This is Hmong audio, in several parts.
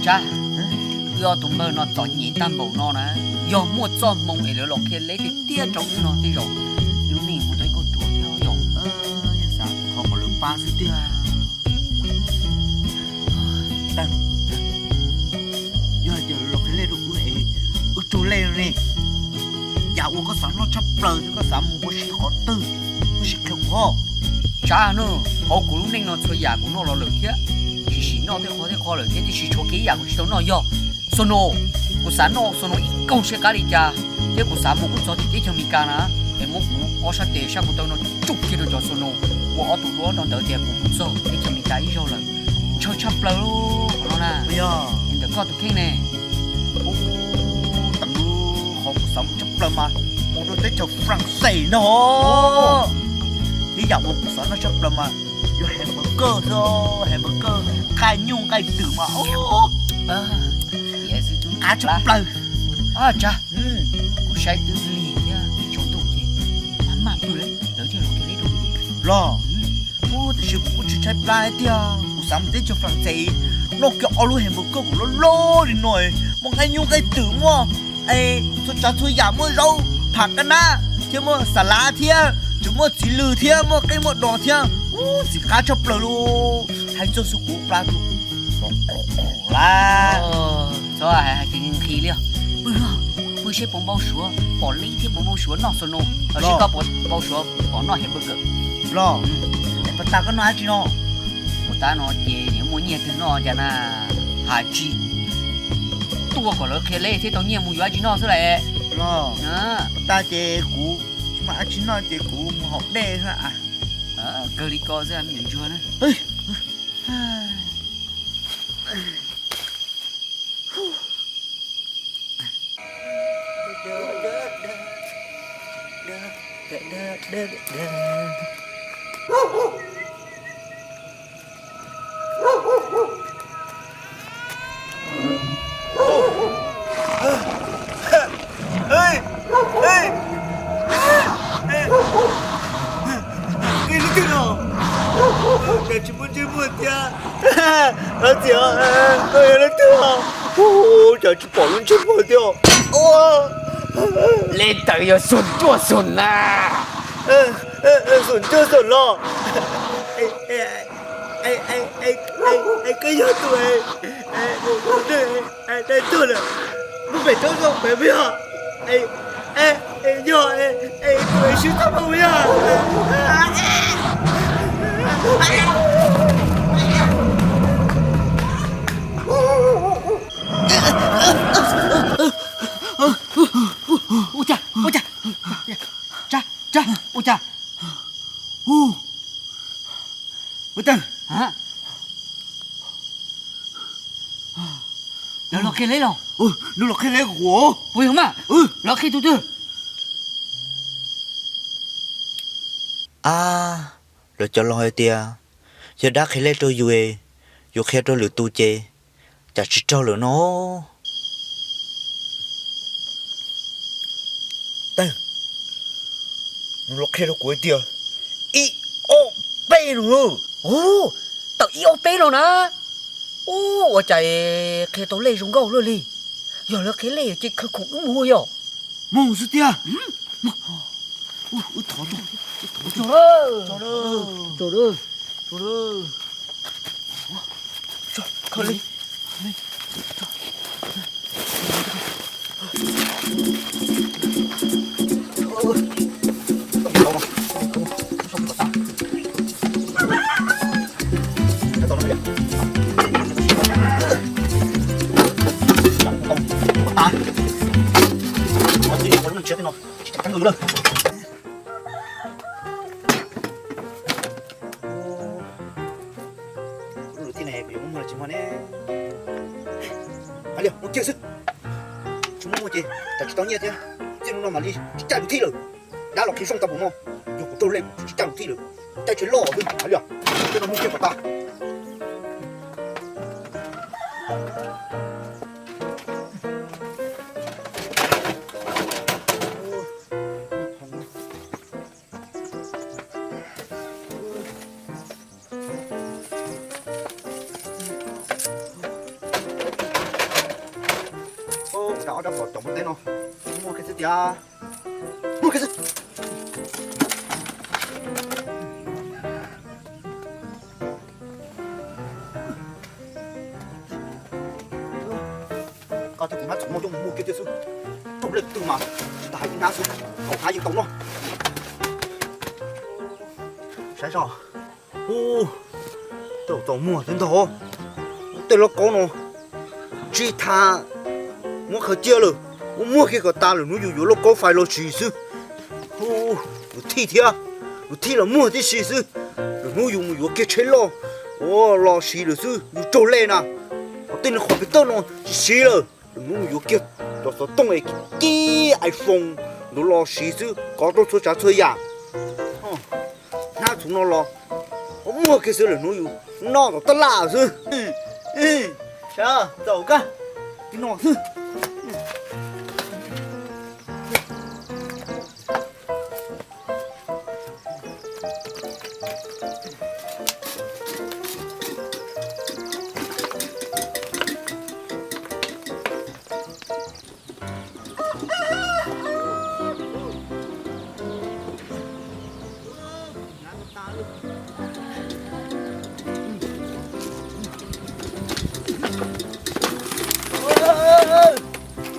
Tsab, wb ob tug npawg no txom nyem tag npaum no na, yog muaj txoj hmoo es lawv los qhia leb tiag tiag rau wb no tej zaum wb lub neej mus tau ib kauj ruam thiab yom. Xav thov kom lawv pab xwb tiag. Yog hais tias lawv los qhia leb rau wb es wb raug lej ne, yam uas koj xav noj tshaj plaws thiab koj xav mus ua si qhov twg, koj sim qhia kuv. Tsab na, hauv kuv lub neej no txhua yam kuv noj los lawm thiab, tsis sim noj tej qho tej qho lawm thiab, tiam sis tshuav kiag ib yam kuv tsis tau noj yog xob no. Kuv xav noj xob no ib kaug siab qab li cas, thiab kuv xav mus kom txog tim teb chaws Amelikas na, es muab kuv ob sab tes sab ko taw no tsuj kiag rau cov xob no, ua ob tug duab rau ntawd tias kuv mus txog teb chaws Amelikas ib zaug lawm. Ntshaw tshaj plaws qhov no na. Yog ntawm koj tus kheej ne. Ub, teev lub qhov kuv xav mus tshaj plaws mas mus rau teb chaws Faraxes no. Ib yam uas kuv xav noj tshaj plaws mas yog hamburger xwb, hamburger nqaij nyuj nqaij twm mas qab tshaj plaws. Tsab, kuv saib twb lig thiab tsaus ntuj ces maj maj pw lawv thiaj los qhia leb rau wb los. Ub, tiam sis kuv kuj tsis tshaib plab tiag, kuv xav mus teb chaws Faraxes noj kiag ob lub hamburger kuv loj loj li no, muaj nqaij nyuj nqaij twm, muaj txhua tsav txhua yam, muaj zaub pham qab nab thiab muaj xas lav thiab tseem muaj txiv lws thiab muaj qej muaj dos thiab. Ub, ntxim qab tshaj plaws li. Hais txog xwb kuv plab tu lawm. Txhob hais tias nqhis li os. Pw, pw seb puas npau suav pom leb thiab puas npau suav noj xob no, los sis koj puas npau suav pom noj hamburger los. Es puas tas koj noj dab tsi no? Puas tas no ces niam muaj nyiaj twg noj cas na, hais tsis tuaj kom lawv qhia leb thiab tau nyiaj mus yuav dab tsi noj xwb las. Los, puas tas ces kuv tsis muaj dab tsi noj ces kuv mus haus dej xwb. Kawg li ko xwb me nyuam ntsuag na. Koj yog leej twg no? Cas tsis muaj ntsej muag thiab? Lov txiv, koj yog leej twg os? Cas tsis pom lub ntsej muag thiab? Leej twg yog Xum Cuaj Xum na? Xum Cuaj Xum los? Koj yog tus dai tuag lawm, muab pem roob zoo pem puas yog? Yog, tus sib tag puas yog? Ua cas, ua cas, Tsab, Tsab, ua cas? Ua cas? Lawv los qhia leb los? Lawv los qhia leb kuv. Puas yog mas? Lawv qhia tus twg? Ab, lawv cov laus hais tias yog dab qhia lej rau yus, yus qhia rau lwm tus ces cas tsis raug lawm no. Tawm, nws los qhia rau kuv hais tias ib ob peb no. Tawm ib ob peb los na. Ua cas qhia tau lej zoo nkauj luaj li. Yog lawv qhia lej ces khawv koob wb mus yog. Mus xwb tiag. Wb thov tuaj. Lub lwm tij ne kuv yuav muab muag los tsis muag ne. Hais li muab kiag xwb, tsis muab muag ces tsam tsis tau nyiaj thiab. Txij hnub no mam li tsis caij mus thib lawm. Dab los qhia zoo tau npaum no, yog kuv raug lej kuv tsis caij mus thib lawm. Caij tsis loj xwb hais li. Tej no muab kiag kom tag. Ob rab phom cov muaj teb no, muaj kiag xwb tiag, muaj kiag xwb. Koj thiab kuv hnab txhom muag coj mus muag kiag thiab xwb. Raug leej twg mas tsis tas hais ib hnab xwb, kaum hnab yeej tau noj. Saib zoj, ub, tau txaus muag thiab ntag. Tej lauj kaub no tsis tas muab khaws cia lawm, muab muag kiag kom tas lwm hnub yus yuav lauj kaub fais los siv xwb. Ub, yus thij thiab, yus thij los muag tib si xwb. Lwm hnub yus mus yuav kiag tsheb loj los siv lawm xwb, yus raug lej na. Ho tej niag qhov pem toj no tsis siv lawm, lwm hnub mus yuav kiag cov xov tooj es kib iPhone ntawd los siv xwb, kov rau txhua tsav txhua yam. Hnab txhuv no los muag kiag xwb, lwm hnub yus noj tom taj laj xwb. Txaus kawg, no xwb.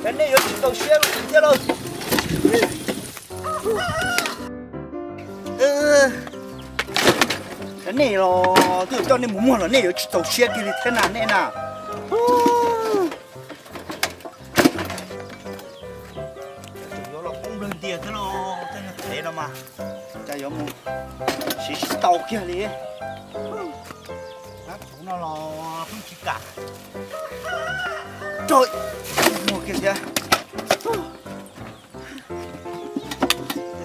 Cov nej yuav tsis txaus siab thiab lauj. Cov nej los twb coj nej mus muag los nej yuav tsis txaus siab kiag li thiab na nej na. Yuav los poob nplawg ntias thiab los tej neeg qhev no mas cas yuav mus siv tsis tau kiag li. Hnab txhuv no los pheej tsis kam rau muag kiag thiab.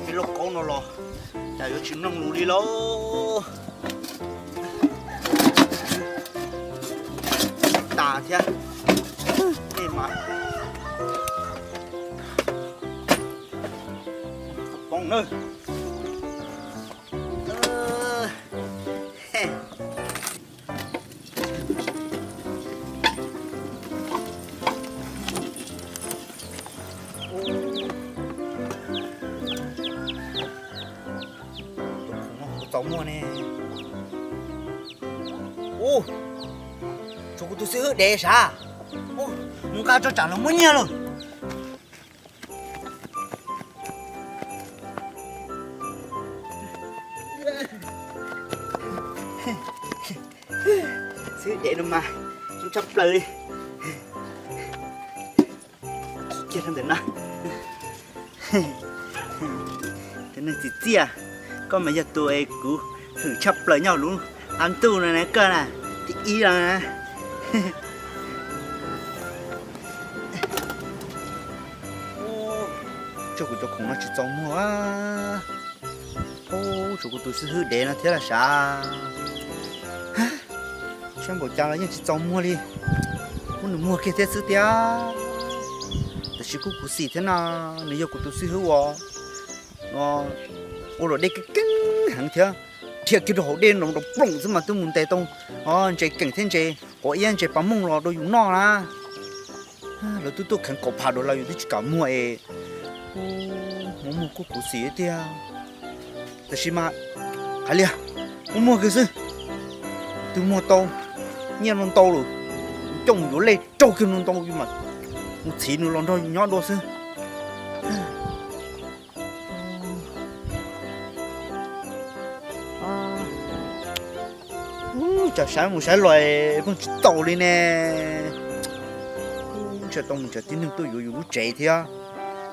Tej lauj kaub no los cas yuav tsis mloog lus li lauj. Tas thiab. Nej mas poob nawb. Txaus muag ne. Ub, tshuav kuv tus xib hwb dev sav. Ub, mus nqa tso tsam los muab nyiag lawm. Xib hwb dev no mas zoo tshaj plaws li. Kiag rau ntawm no. Tus neeg txiv txiaj, koj mas yog tus es kuv hwm tshaj plaws nyob lub qab ntuj no na koj na, thib ib los na. Tshuav kuv cov khoom no tsis txaus muag. Ub, tshuav kuv tus xib hwb dev no thiab los sav. Saib npaum cas los yeej tsis txaus muag li. Muab nws muag kiag thiab xwb tiag. Tab sis kuj khuv xim thiab no, nws yog kuv tus xib hwb uas ua luam dej keeb keeb heev thiab. Dhia kiag rau hauv dej no rau ploom xwb mas twb mus ntes tau ntses keem thiab ntses quav iab ntses pas mooj los rau yus noj na. Lawv twb tuaj kheev kaum phav dua los yus twb tsis kam muag es. Muab muag kuj khuv xim tiag. Tab sis mas hais li, muab muag kiag xwb. Twb muag tau nyiaj no ntau lawm, coj mus yuav lej raug kiag no ntau mas mus txhiv nws los nrog yus nyob dua xwb. Cas saib mus saib los pheej tsis tau li ne. Ntshe tau mus ntshe tib neeg tuaj yuav yus lub tsev thiab,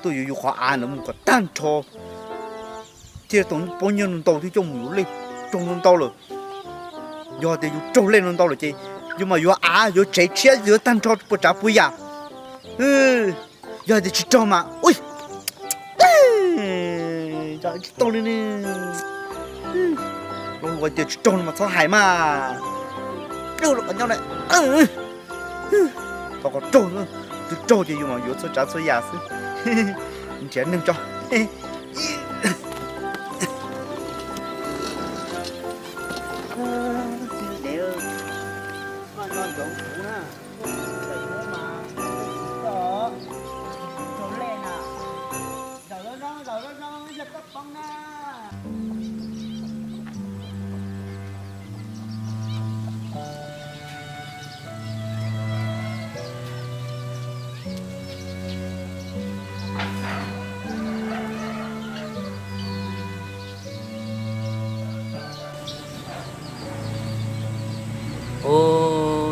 tuaj yuav yus qhov av ntawd mus kom tag nrho, thiaj tau pab nyiaj no ntau thiab coj mus yuav lej raug no ntau lawm. Yog tias yus raug lej no ntau lawm ces yus mas yuav av yuav tsev tshiab yuav tag nrho puas tsav puas yam. Yog tias tsis raug mas ui, tsis tau li ne. Los luag tias tsis raug no mas txhob hais mas. Los kom nyob na. Thov kom raug, twb raug ces yus mas yuav txhua tsav txhua yam xwb. Nrhiav neeg tso. Koj nco ntsoov kuv na, txawm hnub mas koj tsis txhob Ub,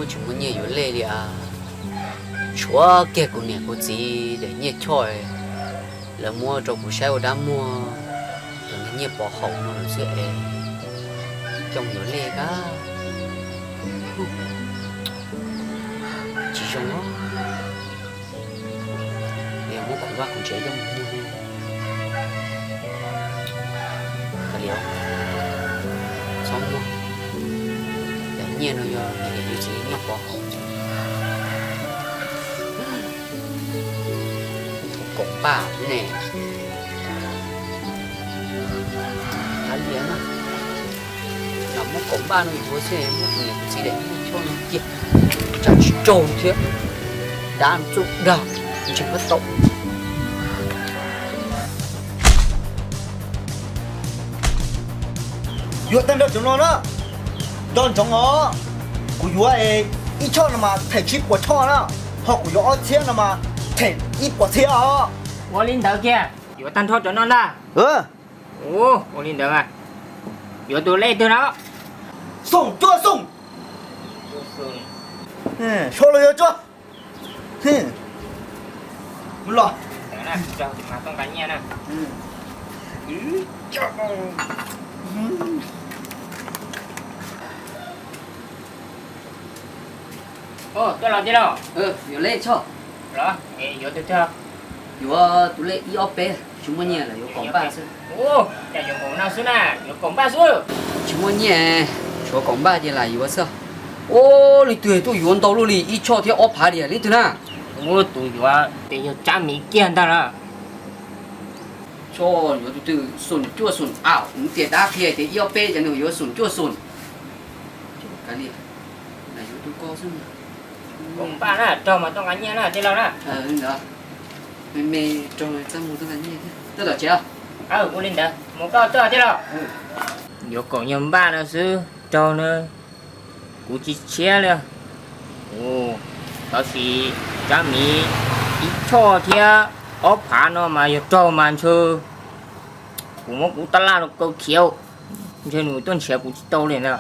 tsis muaj nyiaj yuav lej li as. Tshuav kiag kuv niam kuv txiv daim nyiaj choj lawv muab rau kuv saib ua dab muag, tus niag nyiaj pov haum no lawm xwb es coj mus yuav lej kab. Tsis zoo os. Yog muab khoom vaj khoom tsev coj mus muag li. Kav liam, txhob muag. Daim nyiaj no yog niam yawm txiv nyiaj pov haum. Kaum npaj ne. Kav liam na. Lam muab kaum npaj no yuav xwb, muab kuv niam kuv txiv daim nyiaj choj no cia, tsam tsis raug thiab. Dab txuj dag, ntseeg puab tau. Yuav tag nrho cov no na, nco ntsoov os. Kuv yuav ib choj no mas them tsib puas choj na, ho kuv yuav ob txhiab no mas them ib puas txhiab os. Ua li ntawd kiag, yuav tag nrho cov no ntag. Ua li ntawd, yuav tus lej twg no? Xoom cuaj xoom. Sau los yuav cuaj. Los. Tuaj los tij laug. Yuav lej tshoj. Los, yuav tus twg? Yuav tus lej ib ob peb, tsis muaj nyiaj lawm yuav kaum npaj xwb. Cas yuav kaum no xwb na, yuav kaum npaj xwb. Tsis muaj nyiaj, tshuav kaum npaj ces lam yuav xwb. Ua, leej twg tuaj yuav ntau luaj li ib choj thiab ob phav li, leej twg na? Ua, tus yuav ces yog Tsab Miv kiag ntag na. Tso, yuav tus twg xoom cuaj xoom, au, nws tias dab qhia tias ib ob peb ces nws yuav xoom cuaj xoom. Kav liam, lam yuav tus ko xwb. Kaum npaj na, raug mas tuaj nqa nyiaj na tij laug na. Ntawd, me me raug txaj muag tuaj nqa nyiaj thiab. Tuaj tom tsev. Ua li ntawd mus koj tuaj tij laug. Yuav kaum nyuag npaj no xwb raug na, kuv tsis tshiab li. Tab sis Tsab Miv ib choj thiab ob phav no mas yog raug mas ntshe kuv muab kuv tab laj no kaw khiav, ntshe nws tuaj nrhiav kuv tsis tau li na.